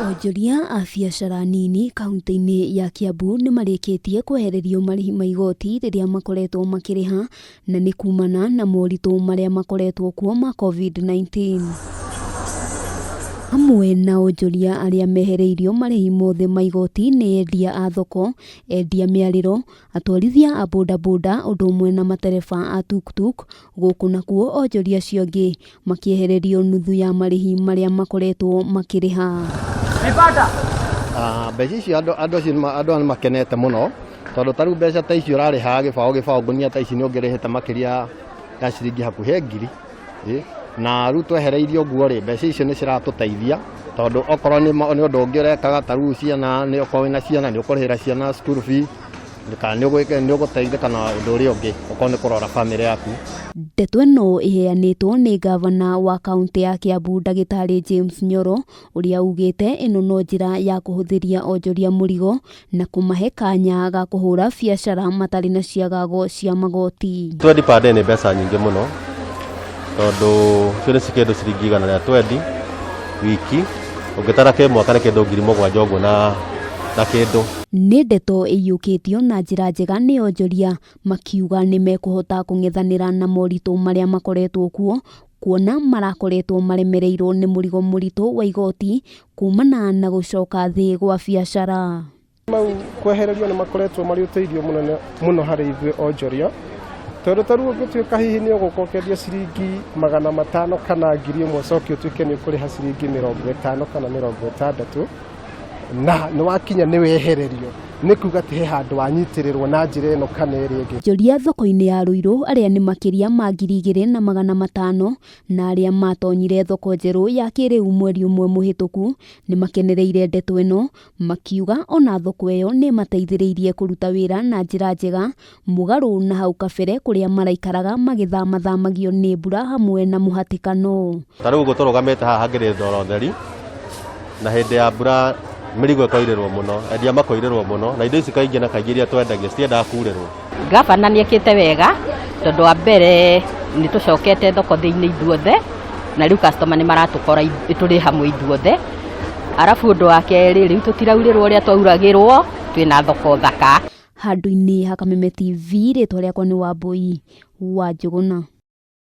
Onjoria a biacara nini kaunti-inĩ ya Kiambu nĩ marĩkĩtie kwehererio marĩhi ma igoti rĩrĩa makoretwo makĩrĩha na nĩ kumana na moritũ marĩa makoretwo kuo ma Covid-19. Hamwe na onjoria arĩa mehereirio marĩhi mothe ma igoti nĩ endia a thoko, endia mĩarĩro, atwarithia a bodaboda ũndũ ũmwe na matereba a tuktuk, gũkũ nakuo onjoria acio angĩ makĩehererio nuthu ya marĩhi marĩa makoretwo makĩrĩha. Ah, mbeca icio andũ andũ acio nĩma- andũ aya nĩ makenete mũno tondũ ta rĩu mbeca ta icio ũrarĩhaga gĩbaũ gĩbaũ ngũnia ta ici nĩ ũngĩrĩhĩte makĩria ya ciringi hakuhĩ ngiri Ĩ, na rĩu twehereirio ũguo rĩ mbeca icio nĩ ciratũteithia tondũ okorwo nĩ ma- nĩ ũndũ ũngĩ ũrekaga ta rĩu ciana nĩ okorwo wĩna ciana nĩ ũkũrĩhĩra ciana school fee kana nĩ ũgũteithĩka na ũndũ ũrĩa ũngĩ okorwo nĩ kũrora bamĩrĩ yaku. Ndeto ĩno ĩheanĩtwo nĩ ngavana wa kaũntĩ ya Kiambu ndagĩtarĩ James Nyoro ũrĩa ugĩte ĩno no njĩra ya kũhũthĩria onjoria mũrigo na kũmahe kanya ga kũhũra biacara matarĩ na ciagago cia magoti. Twendi per day nĩ mbeca nyingĩ mũno tondũ icio nĩ kĩndũ ciringi 120 wiki ũngĩtara kĩ mwaka nĩ kĩndũ 7000 ũguo na na kĩndũ. Nĩ ndeto ĩiyũkĩtio na njĩra njega nĩ onjoria makiuga nĩ mekũhota kũng'ethanĩra na moritũ marĩa makoretwo kuo kuona marakoretwo maremereirwo nĩ mũrigo mũritũ wa igoti kumana na gũcoka thĩ gwa biacara. Mau kwehererio nĩ makoretwo marĩ ũteithio mũnene mũno harĩ ithuĩ onjoria tondũ ta rĩu ũngĩtuĩka hihi nĩ ũgũka ũkendia ciringi 500 kana 1000 ũcoke ũtuĩke nĩ ũkũrĩha ciringi 50 kana 60 na nĩ wakinya nĩ wehererio nĩ kuga atĩ he handũ wanyitĩrĩrwo na njĩra ĩno kana ĩrĩa ĩngĩ. Onjoria thoko-inĩ ya Ruiru arĩa nĩ makĩria ma 2500 na arĩa matonyire thoko njerũ ya kĩrĩu mweri ũmwe mũhĩtũku nĩ makenereire ndeto ĩno makiuga ona thoko ĩyo nĩ ĩmateithĩrĩirie kũruta wĩra na njĩra njega mũgarũ na hau kabere kũrĩa maraikaraga magĩthamathamagio nĩ mbura hamwe na mũhatĩkano. Ta rĩu ũguo tũrũgamĩte haha hangĩrĩ ndoro theri na hĩndĩ ya mbura mĩrigo ĩkoirĩrwo mũno, endia makoirĩrwo mũno na indo ici kaingĩ na kaingĩ iria twendagia citiendaga kurĩrwo. Gavana nĩ ekĩte wega tondũ wa mbere nĩ tũcokete thoko thĩinĩ ithuothe na rĩu customer nĩ maratũkora tũrĩ hamwe ithuothe. Arabu ũndũ wa kerĩ rĩu tũtiraurĩrwo ũrĩa twauragĩrwo, twĩna thoko thaka. Handũ-inĩ ha Kameme TV rĩtwa rĩakwa nĩ Wambũi wa Njũgũna.